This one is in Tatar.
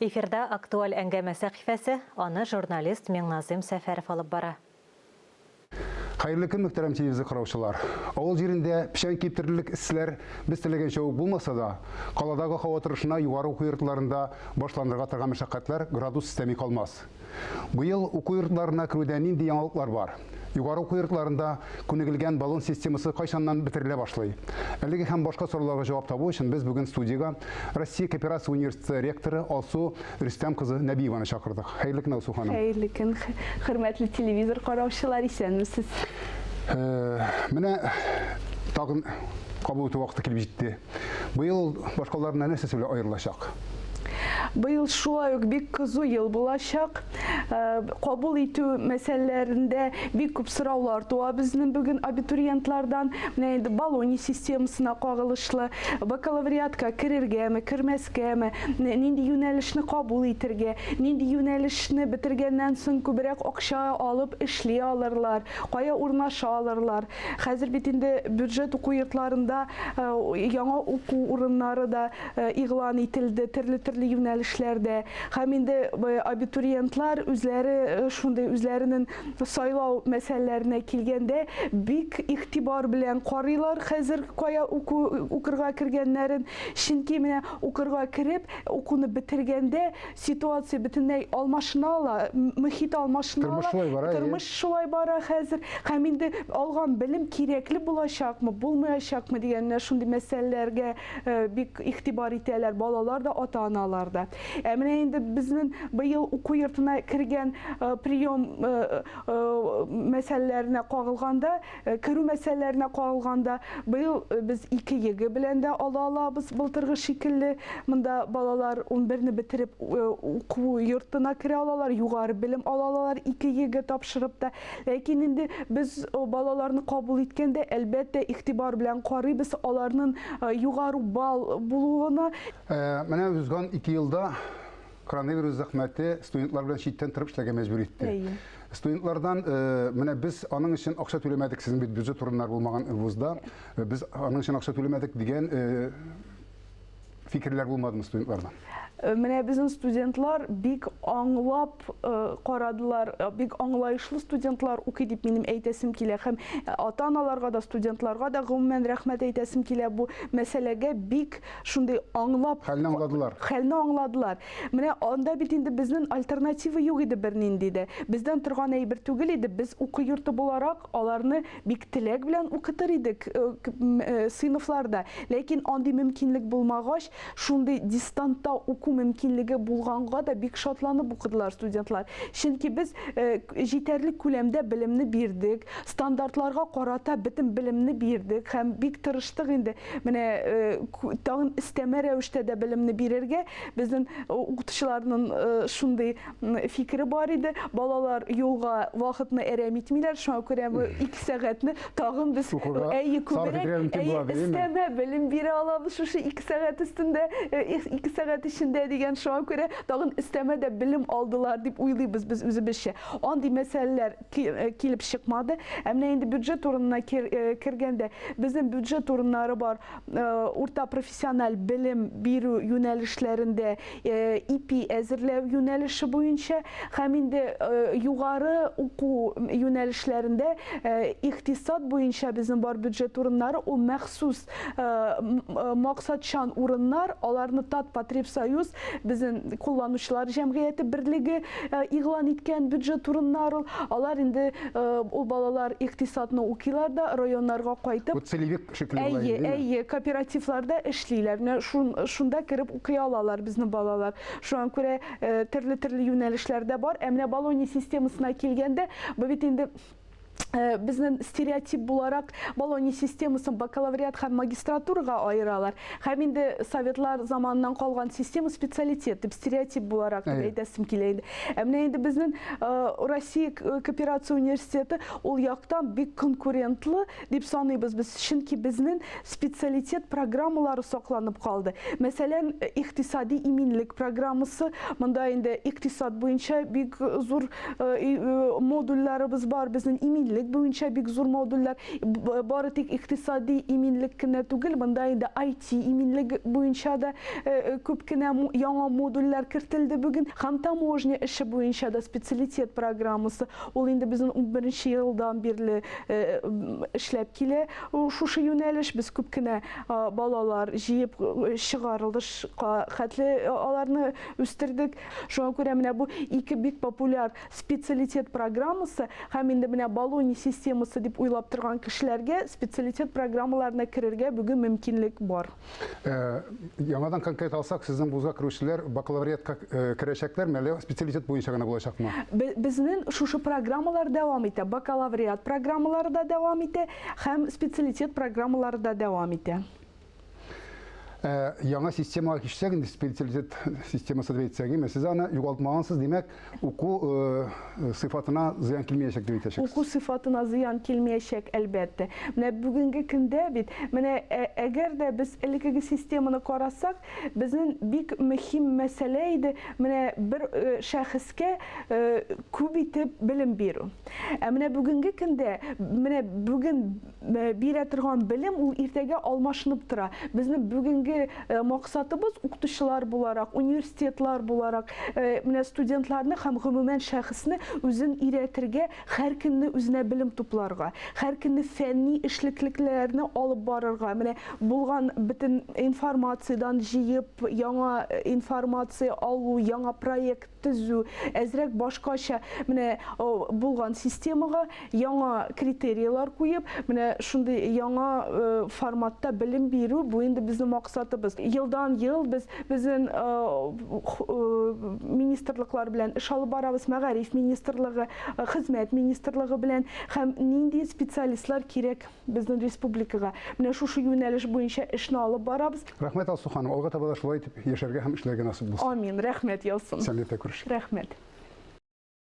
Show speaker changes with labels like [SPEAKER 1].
[SPEAKER 1] Эфирда Актуаль әңгәмә сәхифәсе, аны журналист Миңназыйм Сәфәров алып бара.
[SPEAKER 2] Хәерле көн, мөхтәрәм телевизор караучылар. Авыл җирендә печән киптерерлек эсселәр без теләгәнчә үк булмаса да, каладагы һава торышына югары уку йортларында башланырга торган мәшәкатьләр градус өстәми калмас. Быел уку йортларына керүдә нинди яңалыклар бар? Югары уку йортларында күнегелгән баллон системасы кайчаннан бетерелә башлый? Әлеге һәм башка сорауларга җавап табу өчен без бүген студиягә Россия кооперация университеты ректоры Алсу Рөстәм кызы Нәбиеваны чакырдык. Хәерле көн, Алсу ханым.
[SPEAKER 3] Хәерле көн, хөрмәтле телевизор караучылар, исәнмесез.
[SPEAKER 2] Менә тагын кабул итү вакыты килеп җитте. Быел ул башкаларыннан нәрсәсе белән аерылачак?
[SPEAKER 3] Быел шулай ук бик кызу ел булачак. Кабул итү мәсьәләләрендә бик күп сораулар туа безнең бүген абитуриентлардан. Менә инде Болонья системасына кагылышлы, бакалавриатка керергәме, кермәскәме, нинди юнәлешне кабул итергә, нинди юнәлешне бетергәннән соң күбрәк акча алып эшли алырлар, кая урнаша алырлар. Хәзер бит инде бюджет уку йортларында яңа уку урыннары да игълан ителде төрле-төрле юнәлешләрдә. Һәм инде абитуриентлар үзләре шундый үзләренең сайлау мәсьәләләренә килгәндә бик игътибар белән карыйлар хәзер кая уку укырга кергәннәрен. Чөнки менә укырга кереп, укуны бетергәндә ситуация бөтенләй алмашына ала, мөхит алмашына ала.
[SPEAKER 2] Тормыш шулай бара,
[SPEAKER 3] Тормыш шулай бара хәзер. Һәм инде алган белем кирәкле булачакмы, булмаячакмы дигән менә шундый мәсьәләләргә бик игътибар итәләр балалар да, ата-аналар да. Ә менә инде безнең быел уку йортына кергән прием мәсьәләләренә кагылганда, Керү мәсьәләләренә кагылганда, быел без ике ЕГЭ белән дә ала алабыз, былтыргы шикелле. Монда балалар унберне бетереп уку йортына керә алалар, югары белем ала алалар ике ЕГЭ тапшырып та. Ләкин инде без балаларны кабул иткәндә, әлбәттә, игътибар белән карыйбыз аларның югары балл булуына.
[SPEAKER 2] Менә узган ике елда коронавирус зәхмәте студентлар белән читтән торып эшләргә мәҗбүр итте.
[SPEAKER 3] Әйе.
[SPEAKER 2] Студентлардан менә без аның өчен акча түләмәдек, сезнең бит бюджет урыннары булмаган вузда, без аның өчен акча түләмәдек дигән фикерләр булмадымы студентлардан?
[SPEAKER 3] Менә безнең студентлар бик аңлап карадылар, бик аңлаешлы студентлар укый дип минем әйтәсем килә. Һәм ата-аналарга да, студентларга да гомумән рәхмәт әйтәсем килә бу мәсьәләгә бик шундый аңлап
[SPEAKER 2] Хәлне аңладылар.
[SPEAKER 3] Хәлне аңладылар. Менә анда бит инде безнең альтернатива юк иде бернинди дә. Бездән торган әйбер түгел иде. Без уку йорты буларак аларны бик теләк белән укытыр идек сыйныфларда. Ләкин андый мөмкинлек булмагач, шундый дистантта уку мөмкинлеге булганга да бик шатланып укыдылар студентлар. Чөнки без җитәрлек күләмдә белемне бирдек, стандартларга карата бөтен белемне бирдек һәм бик тырыштык инде. Менә тагын өстәмә рәвештә дә белемне бирергә безнең укытучыларның шундый фикере бар иде. Балалар юлга вакытны әрәм итмиләр, шуңа күрә бу 2 сәгатьне тагын без әйе күбрәк әйе өстәмә белем бирә алабыз шушы 2 сәгать өстендә, 2 сәгать эчендә дигән, шуңа күрә тагын өстәмә дә белем алдылар дип уйлыйбыз без үзебезчә. Андый мәсьәләләр килеп чыкмады. Ә менә инде бюджет урынына кергәндә, безнең бюджет урыннары бар урта профессиональ белем бирү юнәлешләрендә ипи әзерләү юнәлеше буенча һәм инде югары уку юнәлешләрендә икътисад буенча безнең бар бюджет урыннары, ул махсус максатчан урыннар, аларны Татпотребсоюз, безнең кулланучылар җәмгыяте берлеге игълан иткән бюджет урыннар ул. Алар инде ул балалар икътисадны укыйлар да, районнарга кайтып,
[SPEAKER 2] Бу целевик шикелле була
[SPEAKER 3] әйе,
[SPEAKER 2] инде,
[SPEAKER 3] әйе, кооперативларда эшлиләр. Менә шунда кереп укый алалар безнең балалар. Шуңа күрә төрле-төрле юнәлешләрдә бар. Ә менә Болонья системасына килгәндә, бу бит инде безнең стереотип буларак Болонья системасын бакалавриат һәм магистратурага аералар. Һәм инде советлар заманыннан калган система специалитет дип стереотип буларак дип әйтәсем килә инде. Ә менә инде безнең Россия кооперация университеты ул яктан бик конкурентлы дип саныйбыз без, чөнки безнең специалитет программалары сакланып калды. Мәсәлән, икътисади иминлек программасы, монда инде икътисад буенча бик зур модульләребез бар, безнең иминлек иминлек буенча бик зур модульләр. Бары тик икътисади иминлек кенә түгел, монда инде IT иминлеге буенча да күп кенә яңа модульләр кертелде бүген. Һәм таможня эше буенча да специалитет программасы, ул инде безнең унберенче елдан бирле эшләп килә шушы юнәлеш. Без күп кенә балалар җыеп чыгарылышка хәтле аларны үстердек. Шуңа күрә менә бу ике бик популяр специалитет программасы һәм инде менә Болонья системасы дип уйлап торган кешеләргә специалитет программаларына керергә бүген мөмкинлек бар.
[SPEAKER 2] Яңадан конкрет алсак, сезнең вузга керүчеләр бакалавриатка керәчәкләрме, әллә специалитет буенча гына булачакмы?
[SPEAKER 3] Безнең шушы программалар дәвам итә. Бакалавриат программалары да дәвам итә һәм специалитет программалары да дәвам итә.
[SPEAKER 2] Яңа системага кичсәк, инде специалитет системасы дип әйтсәк, әйме, сез аны югалтмагансыз, димәк, уку сыйфатына зыян килмәячәк дип әйтәчәксез.
[SPEAKER 3] Уку сыйфатына зыян килмәячәк, әлбәттә. Менә бүгенге көндә бит, менә әгәр дә без элеккеге системаны карасак, безнең бик мөһим мәсьәлә иде, менә бер шәхескә күп итеп белем бирү. Ә менә бүгенге көндә, менә бүген Бирә торган белем ул иртәгә алмашынып тора. Безнең бүгенге максатыбыз укытучылар буларак, университетлар буларак, менә студентларны һәм гомумән шәхесне үзен өйрәтергә, һәр көнне үзенә белем тупларга, һәр көнне фәнни эшлеклекләрне алып барырга, менә булган бөтен информациядән җыеп, яңа информация алу, яңа проект төзү, әзрәк башкача менә булган системага яңа критерийлар куеп, менә шундый яңа форматта белем бирү, бу инде безнең максатыбыз. Елдан-ел без безнең министрлыклар белән эш алып барабыз, мәгариф министрлыгы, хезмәт министрлыгы белән һәм нинди специалистлар кирәк безнең республикага. Менә шушы юнәлеш буенча эшне алып барабыз.
[SPEAKER 2] Рәхмәт, Алсу ханым. Алга таба да шулай итеп яшәргә һәм эшләргә насыйп булсын.
[SPEAKER 3] Амин. Рәхмәт яусын.
[SPEAKER 2] Сәламәттә күрешик.
[SPEAKER 3] Рәхмәт.